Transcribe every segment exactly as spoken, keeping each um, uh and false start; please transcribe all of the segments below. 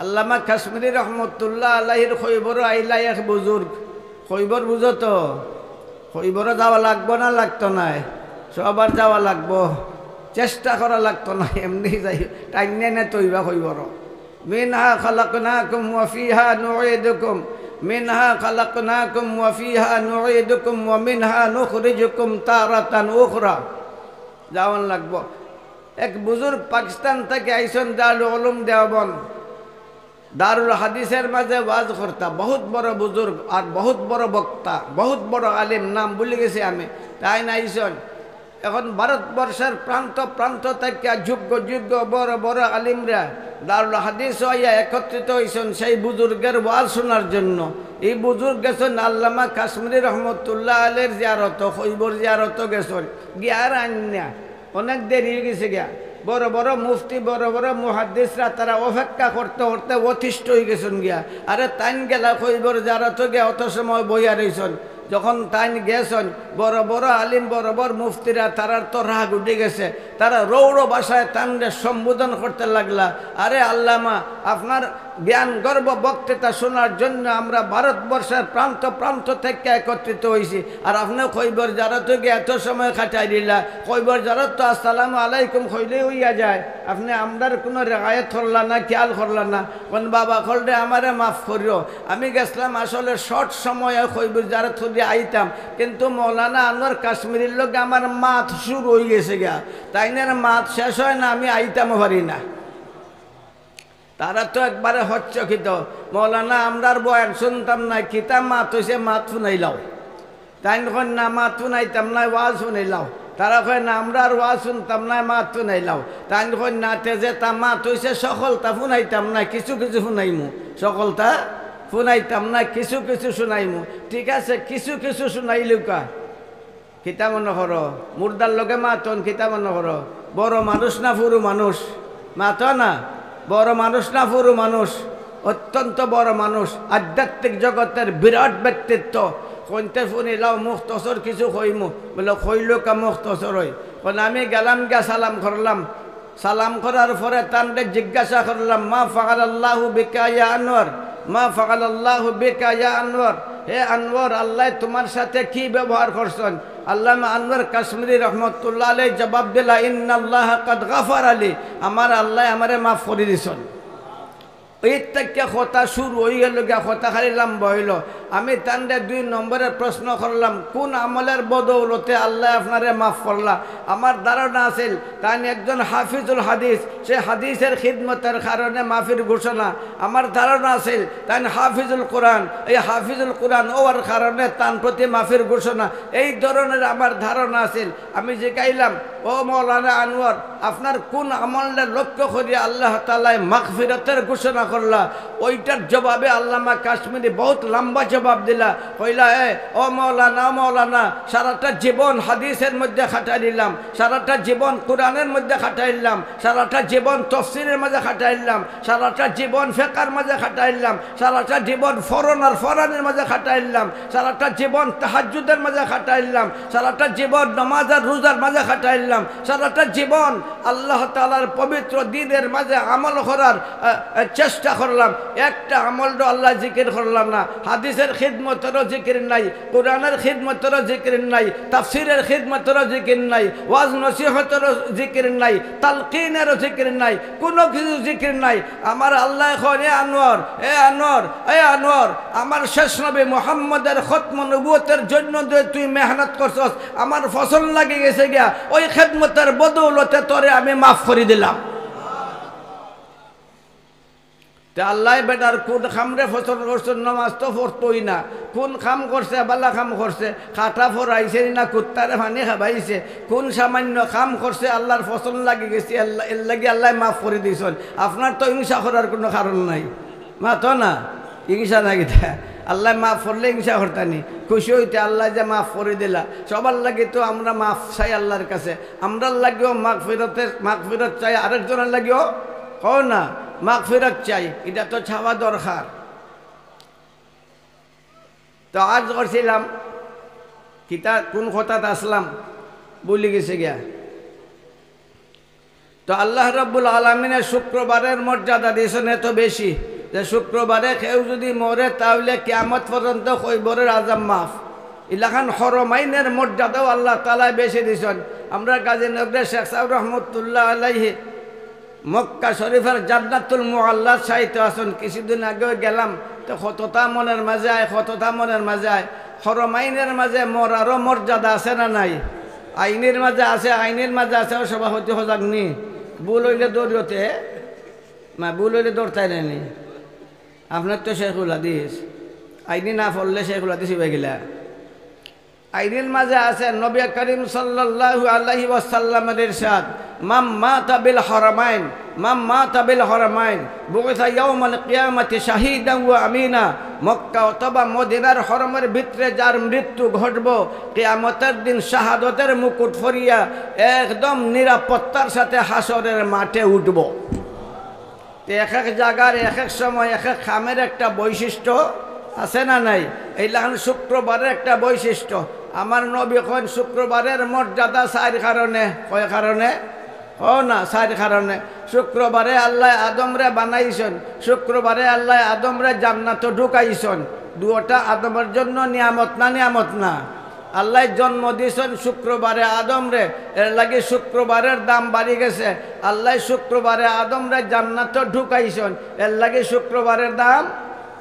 আল্লামা কাশ্মীরি রহমতুল্লাহ আলাইহির কইবরো আইলা এক বুজুর্গ। কইবর বুঝো তো? কইবরো যাওয়া লাগবো না লাগতো নায়? সবার যাওয়া লাগবো, চেষ্টা করা লাগতো নায়, এমনি যাই, টাইনে নে তৈবা কইবরো। মিনহা খালাকনাকুম ওয়া ফিহা নুঈদুকুম, মিনহা খালাকনাকুম ওয়া ফিহা নুঈদুকুম ওয়া মিনহা নুখরিজুকুম তারাতান উখরা। যাওয়ান লাগবো। এক বুজুর্গ পাকিস্তান থাকি আইছইন দারুল উলুম দেওবন্দ। দারুল হাদিসের মাঝে ওয়াজ করতা, বহুত বড় বুজুর্গ আর বহুত বড় বক্তা, বহুত বড় আলিম, নাম ভুলি গেছি আমি। তাইন আইছইন। এখন ভারতবর্ষের প্রান্ত প্রান্ত থাকি যোগ্য যোগ্য বড় বড় আলিমরা দারুল হাদিসো আইয়া একত্রিত অইছইন সেই বুজুর্গের ওয়াজ শোনার জন্য। ই বুজুর্গ গেছইন আল্লামা কাশ্মীরি রহমতুল্লাহ আলাইহির জিয়ারতো, কইবর জিয়ারতো গেছইন। গিয়া আর আইন না। অনেক দেরি অই গেছে গিয়া। বড় বড় মুফতি, বড় বড় মুহাদ্দিসরা তারা অপেক্ষা করতে করতে অতিষ্ঠ অই গেছইন গিয়া। আরে তাইন গেলা কইবর জিয়ারতো গিয়া অত সময় বইয়া রইছইন। যখন তাইন গেছইন, বড় বড় আলিম, বড় বড় মুফতিরা, তারার তো রাগ উঠি গেছে। তারা রৌড় ভাষায় তানরে সম্বোধন করতে লাগলা, "আরে আল্লামা, আপনার জ্ঞানগর্ভ বক্তৃতা শোনার জন্য আমরা ভারতবর্ষের প্রান্ত প্রান্ত থাকি একত্রিত অইছি, আর আপনে কইবর জিয়ারতো গিয়া এত সময় কাটাই দিলা। কইবর জিয়ারতো আসসালামু আলাইকুম কইলেই অইয়া যায়, আপনে আমরার কুনু রেয়ায়ত করলা না, খেয়াল করলা না।" কইন, "বাবা অকলরে, আমারে মাফ করিও, আমি গেছলাম আসলে শর্ট সময় কইবর জিয়ারত করি আইতাম, কিন্তু মৌলানা আনোয়ার কাশ্মীরির লগে আমার মাত শুরু অই গেছে গিয়া, তাইনের মাত শেষ অয় না, আমি আইতামও পারি না।" তারা তো একবারে হচ্চকিত, "মৌলানা, আমরার বয়ান শুনতাম না, কিতা মাত অইছে, মাত হুনাইলাও।" তাইন কইন, "না, মাত হুনাইতাম না, ওয়াজ হুনাইলাও।" তারা কয়, "না, আমরার ওয়াজ শুনতাম না, মাত হুনাইলাও।" তাইন কইন, "না, তে যেতা মাত অইছে, হকলতা হুনাইতাম না, কিছু কিছু হুনাইমু। হকলতা হুনাইতাম না, কিছু কিছু হুনাইমু।" ঠিক আছে, কিছু কিছু হুনাইলউক্কা। কিতা মনো করো? মুর্দার লগে মাতইন, কিতা মনো করো? বড় মানুষ না ফুরু মানুষ? মাতো না। বড় মানুষ না ফুরু মানুষ? অত্যন্ত বড় মানুষ, আধ্যাত্মিক জগতের বিরাট ব্যক্তিত্ব। কইন তে হুনিলাও, মুখতসর কিছু কইমু। বলে, "কইলউক্কা মুখতসর অই।" বলে, "আমি গেলাম গিয়া সালাম করলাম, সালাম করার পরে তানরে জিজ্ঞাসা করলাম, 'মা ফাআলাল্লাহু বিকা ইয়া আনোয়ার? মা ফাআলাল্লাহু বিকা ইয়া আনোয়ার? হে আনোয়ার, আল্লায় তুমার সাথে কি ব্যবহার করছইন?'" আল্লামা আনোয়ার কাশ্মীরি রহমতুল্লাহ আলাইহি জবাব দিলা, "ইন্নাল্লাহা কাদ গাফারা লি, আমার আল্লায় আমারে মাফ করি দিছইন।" এই থাকি কথা শুরু অই গেল গিয়া, কথা খালি লম্বা অইলো। আমি তানরে দুই নম্বরে প্রশ্ন করলাম, "কুন আমলের বদৌলতে আল্লায় আপনারে মাফ করলা?" আমার ধারণা আছিল, তাইন একজন হাফিজুল হাদিস, সে হাদিসের খিদমতের কারণে মাফির ঘোষণা। আমার ধারণা আছিল, তাইন হাফিজুল কোরআন, এই হাফিজুল কোরআন অওয়ার কারণে তান প্রতি মাফির ঘোষণা। এই ধরনের আমার ধারণা আছিল। আমি জিকাইলাম, "ও মৌলানা আনোয়ার, আপনার কুন আমলরে লক্ষ্য করিয়া আল্লাহ তাআলায় মাগফিরাতের ঘোষণা করলা?" ওইটার জবাবে আল্লামা কাশ্মীরি বহুত লম্বা জবাব দিলা। কইলা, "এ, ও মৌলানা, ও মৌলানা, সারাটা জীবন হাদিসের মধ্যে কাটাইলাম, সারাটা জীবন কোরআনের মধ্যে কাটাইলাম, সারাটা জীবন তফসিরের মাঝে কাটাইলাম, সারাটা জীবন ফেকার মাঝে কাটাইলাম, সারাটা জীবন ফরন আর ফরানের মাঝে কাটাইলাম, সারাটা জীবন তাহাজ্জুদের মাঝে কাটাইলাম, সারাটা জীবন নামাজ আর রোজার মাঝে কাটাইলাম, সারাটা জীবন আল্লাহ তাআলার পবিত্র দ্বীনের মাঝে আমল করার, আহ, আহ, চেষ্টা করলাম। একটা আমলও আল্লার জিকির করলাম না। হাদিসের খিদমতেরও জিকির নাই, কোরআনের খিদমতেরও জিকির নাই, তাফসিরের খিদমতেরও জিকির নাই, ওয়াজ নসিহতেরও জিকির নাই, তালকিনেরও জিকির নাই, কুনু কিছু জিকির নাই।" আমার আল্লায় কইন, "এ আনোয়ার, এ আনোয়ার, এ আনোয়ার, আমার শেষ নবী মুহাম্মদের খতম নবুয়তের জন্য যে তুই মেহনত করছস, আমার পছন্দ লাগি গেছে গিয়া, ওই খেদমতের বদৌলতে তোরে আমি মাফ করি দিলাম।" তে আল্লায় বেটার কুন কামরে পছন্দ করছইন? নামাজ তো পড়তই না, কুন কাম করছে? ভালা কাম করছে, কাটা ফরাইছে না কুত্তারে পানি খাবাইছে? কুন সামান্য কাম করছে আল্লার পছন্দ লাগি গেছে, আল্লা-, এর লাগি আল্লায় মাফ করি দিছইন। আপনার তো হিংসা করার কুনু কারণ নাই। মাতো না, হিংসা না কিতা? আল্লায় মাফ করলে হিংসা করতা নি? খুশি অইতে আল্লায় যে মাফ করি দিলা। সবার লাগি তো আমরা মাফ চাই আল্লার কাছে। আমরার লাগিও মাগফিরতের, মাগফিরত চাই, আরেকজনর লাগিও, কও না, মাগফিরত চাই। ইটা তো চাওয়া দরকার। তো আজ করছিলাম, কিতা, কুন কথাত আছলাম, ভুলি গেছি গিয়া। তো আল্লাহ রাব্বুল আলামিনে শুক্রবারের মর্যাদা দিছইন এত বেশি। যে শুক্রবারে কেউ যুদি মরে, তাইলে কিয়ামত পর্যন্ত কবরের আযাব মাফ। ইলাখান হরমাইনের মর্যাদাও আল্লাহ তাআলায় বেশি দিছইন। আমরার গাজীনগরের শেখ সাব রহমতুল্লাহ আলাইহি মক্কা শরীফের জান্নাতুল মুআল্লাত শায়িত আছইন। কিছুদিন আগেও গেলাম, তো কততা মনের মাঝে আয়, কততা মনের মাঝে আয়। হরমাইনের মাঝে মরারও মর্যাদা আছে না নাই? আইনির মাঝে আছে, আইনির মাঝে আছে। ও সভাপতি, হজাগ নি? ভুল অইলে দৌড়তে, না, ভুল অইলে দৌড়তায় নায়নি। আপনার তো শেখুল হাদিস, আইনি না পড়লে শেখুল হাদিস অইবা গিলা। আইনির মাঝে আছে নবী করিম সাল্লাল্লাহু আলাইহি ওয়াসাল্লামের ইরশাদ, "মান মাতা বিল হরামাইন, মান মাতা বিল হরামাইন, বুইসা ইয়াউমাল কিয়ামাতি শাহিদান ওয়া আমিনা।" মক্কা অথবা মদিনার হরমের ভিতরে যার মৃত্যু ঘটবো, কিয়ামতের দিন শাহাদতের মুকুট পরিয়া একদম নিরাপত্তার সাথে হাশরের মাঠে উঠবো। তে এক এক জাগার এক এক সময় এক এক কামের একটা বৈশিষ্ট্য আছে না নাই? এইলাখান শুক্রবারের একটা বৈশিষ্ট্য। আমার নবী কইন শুক্রবারের মর্যাদা চাইর কারণে। কয় কারণে? কও না, চাইর কারণে। শুক্রবারে আল্লায় আদমরে বানাইছইন, শুক্রবারে আল্লায় আদমরে জান্নাতো ঢুকাইছইন। দুইটা আদমের জন্য নিয়ামত না নিয়ামত না? আল্লায় জন্ম দিছইন শুক্রবারে আদমরে, এর লাগি শুক্রবারের দাম বাড়ি গেছে। আল্লায় শুক্রবারে আদমরে জান্নাতো ঢুকাইছইন, এর লাগি শুক্রবারের দাম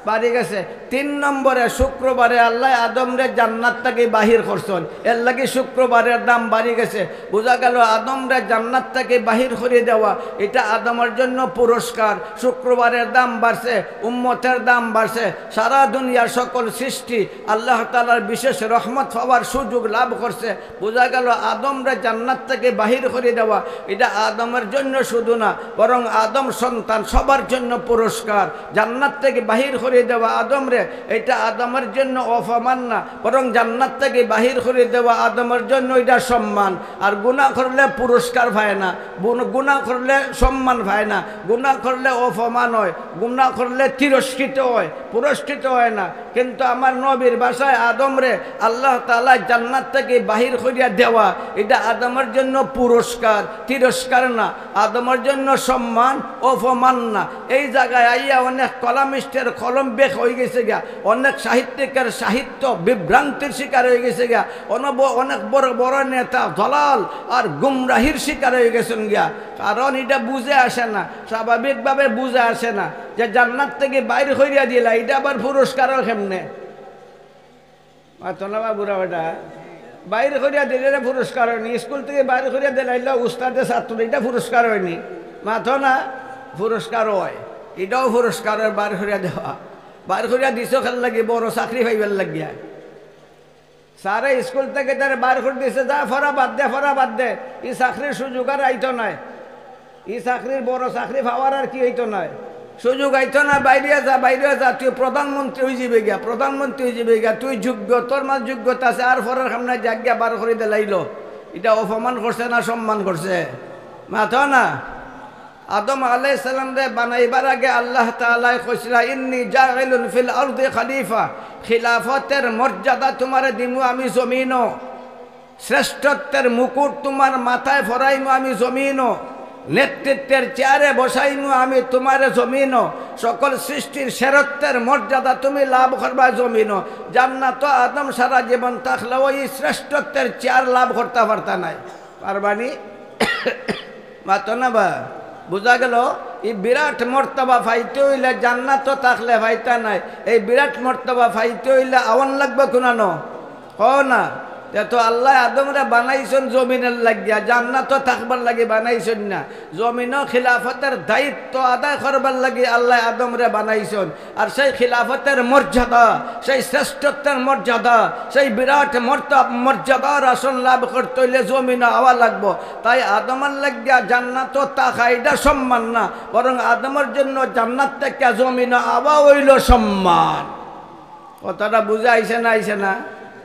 বাড়ি গেছে। তিন নম্বরে, শুক্রবারে আল্লায় আদমরে জান্নাত থাকি বাহির করছইন, এর লাগি শুক্রবারের দাম বাড়ি গেছে। বুঝা গেল, আদমরে জান্নাত থাকি বাহির করি দেওয়া, ইটা আদমের জন্য পুরস্কার। শুক্রবারের দাম বাড়ছে, উম্মতের দাম বাড়ছে, সারা দুনিয়ার সকল সৃষ্টি আল্লাহ তাআলার বিশেষ রহমত পাওয়ার সুযোগ লাভ করছে। বুঝা গেল, আদমরে জান্নাত থাকি বাহির করি দেওয়া, ইটা আদমের জন্য শুধু না, বরং আদম সন্তান সবার জন্য পুরস্কার। জান্নাত থাকি বাহির করি দেওয়া আদমরে, ইটা আদমের জন্য অপমান না, বরং জান্নাত থাকি বাহির করি দেওয়া আদমের জন্য ইটা সম্মান। আর গুনাহ করলে পুরস্কার পায় না, গুন-, গুনাহ করলে সম্মান পায় না, গুনাহ করলে অপমান হয়, গুনাহ করলে তিরস্কৃত হয়, পুরস্কৃত হয় না। কিন্তু আমার নবীর ভাষায় আদমরে আল্লাহ তাআলায় জান্নাত থাকি বাহির করিয়া দেওয়া, ইটা আদমের জন্য পুরস্কার, তিরস্কার না, আদমের জন্য সম্মান, অপমান না। এই জাগায় আইয়া অনেক কলামিস্টের কলম বেক অইগেছে গিয়া, অনেক সাহিত্যিকের সাহিত্য বিভ্রান্তির শিকার অইগেছে গিয়া, অনব-, অনেক বড় বড় নেতা দালাল আর গুমরাহির শিকার অইগেছইন গিয়া। কারণ ইটা বুঝে আসে না, স্বাভাবিকভাবে বুঝে আসে না যে জান্নাত থাকি বাইর করিয়া দিলা, ইটা আবার পুরস্কার অয় কেমনে? মাতো না বা বুড়া বেটা, বাইর করিয়া দিলে ইটা পুরস্কার অয়নি? স্কুল থাকি বাইর করিয়া দিলাইলো উস্তাদে ছাত্র, ইটা পুরস্কার অয়নি? মাতো না, পুরস্কার অয়, ইটাও পুরস্কার অয়, বাইর করিয়া দেওয়া। বাইর করিয়া দিছো কেন লাগি? বড় চাকরি পাইবার লাগিয়া। স্যারে স্কুল থাকি তারে বাইর করি দিছে, "যা, পড়া বাদ দে, পড়া বাদ দে, ই চাকরির সুযোগ আর আইতো নায়, ই চাকরির বড় চাকরি পাওয়ার আর কি অইতো নায়, সুযোগ আইতো না, বাইরে যা, বাইরে যা, তুই প্রধানমন্ত্রী অইযিবে গিয়া, প্রধানমন্ত্রী অইযিবে গিয়া, তুই যোগ্য, তোর মাঝে যোগ্যতা আছে, আর পড়ার কাম নাই, যা গিয়া।" বাইর করি দিলাইলো। ইটা অপমান করছে না সম্মান করছে? মাতো না। আদম আলাইহিস সালামরে বানাইবার আগে আল্লাহ তাআলায় কইছিলা, "ইন্নী জাইলুন ফিল আরদি খলিফা।" খিলাফতের মর্যাদা তুমারে দিমু আমি জমিনো, শ্রেষ্ঠত্বের মুকুট তুমার মাথায় পরাইমু আমি জমিনো, নেতৃত্বের চেয়ারে বসাইমু আমি তুমারে জমিনো, সকল সৃষ্টির শ্রেষ্ঠত্বের মর্যাদা তুমি লাভ করবা জমিনো। জান্নাতো আদম সারা জীবন থাকলেও ই শ্রেষ্ঠত্বের চেয়ার লাভ করতা পারতা নায়। পারবানি? মাতো না বা? বুঝা গেল, ই বিরাট মর্তবা পাইতে অইলে জান্নাতো থাকলে পাইতা নায়। এই বিরাট মর্তবা পাইতে অইলে আওয়ান লাগবো কুনানো? কও না। তে তো আল্লায় আদমরে বানাইছইন জমিনর লাগিয়া, জান্নাতো থাকবার লাগি বানাইছইন না। জমিনো খিলাফতের দায়িত্ব আদায় করবার লাগি আল্লায় আদমরে বানাইছইন। আর সেই খিলাফতের মর্যাদা, সেই শ্রেষ্ঠত্বের মর্যাদা, সেই বিরাট মর্ত-, মর্যাদার আসন লাভ করতে অইলে জমিনো আওয়া লাগবো। তাই আদমর লাগিয়া জান্নাতো থাকা ইটা সম্মান না, বরং আদমর জন্য জান্নাত থাকি জমিনো আওয়া অইলো সম্মান। কথাটা বুঝা আইছে না, আইছে না?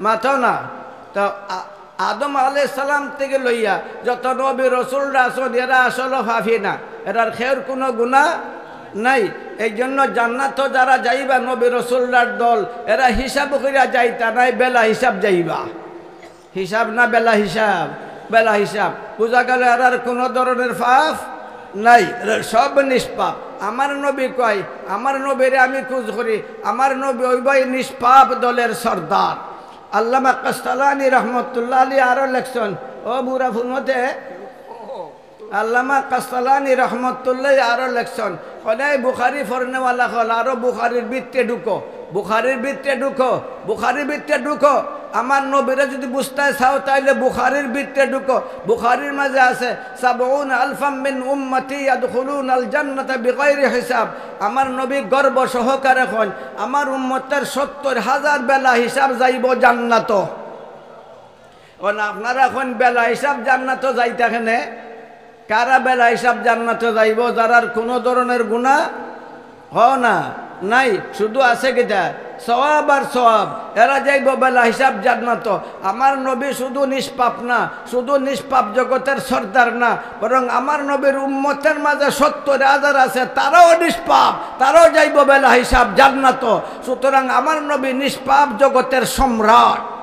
মাতো না। তো আ-, আদম আলাইহিস সালাম থাকি লইয়া যত নবী রসুলরা আছইন, এরা আসলে পাপী না, এরার কেউর কুনু গুনা নাই। এই জন্য জান্নাতো যারা যাইবা নবী রসুলরার দল, এরা হিসাব করিয়া যাইতা নায়, বেলা হিসাব যাইবা। হিসাব না বেলা হিসাব? বেলা হিসাব। বুঝা গেল এরার কুনু ধরনের পাপ নাই, এরা সব নিষ্পাপ। আমার নবী কই? আমার নবীরে আমি খুঁজ করি। আমার নবী অইবো নিষ্পাপ দলের সর্দার। আল্লামা কাস্তালানি রহমতুল্লাহ আলী আরো লেখছইন, ও বুড়া ফুলমতে, আল্লামা কাস্তালানি রহমতুল্লাহ আরো লেখছইন, কইন, বুখারী পড়নেওয়ালা অকল, আরো বুখারীর ভিতরে ঢুকো, বুখারীর ভিতরে ঢুকো, বুখারীর ভিতরে ঢুকো। আমার নবীরে যদি বুঝতায় চাও, তাইলে বুখারীর ভিতরে ঢুকো। বুখারীর মাঝে আছে, "সাবউনা আলফাম মিন উম্মতি ইয়াদখুলুনাল জান্নাতা বিগাইরি হিসাব।" আমার নবী গর্ব সহকারে কইন, "আমার উম্মতের সত্তর হাজার বেলা হিসাব যাইবো জান্নাতো।" অখন আপনারা কইন, "বেলা হিসাব জান্নাতো যাইতা কেনে?" কারা বেলা হিসাব জান্নাতো যাইবো? যারার কুনু ধরনের গুনাহ অয় না, নাই, শুধু আছে কিতা? সওয়াব আর সওয়াব। এরা যাইবো বেলা হিসাব জান্নাতো। আমার নবী শুধু নিষ্পাপ না, শুধু নিষ্পাপ জগতের সর্দার না, বরং আমার নবীর উম্মতের মাঝে সত্তর হাজার আছে, তারাও নিষ্পাপ, তারাও যাইবো বেলা হিসাব জান্নাতো। সুতরাং আমার নবী নিষ্পাপ জগতের সম্রাট।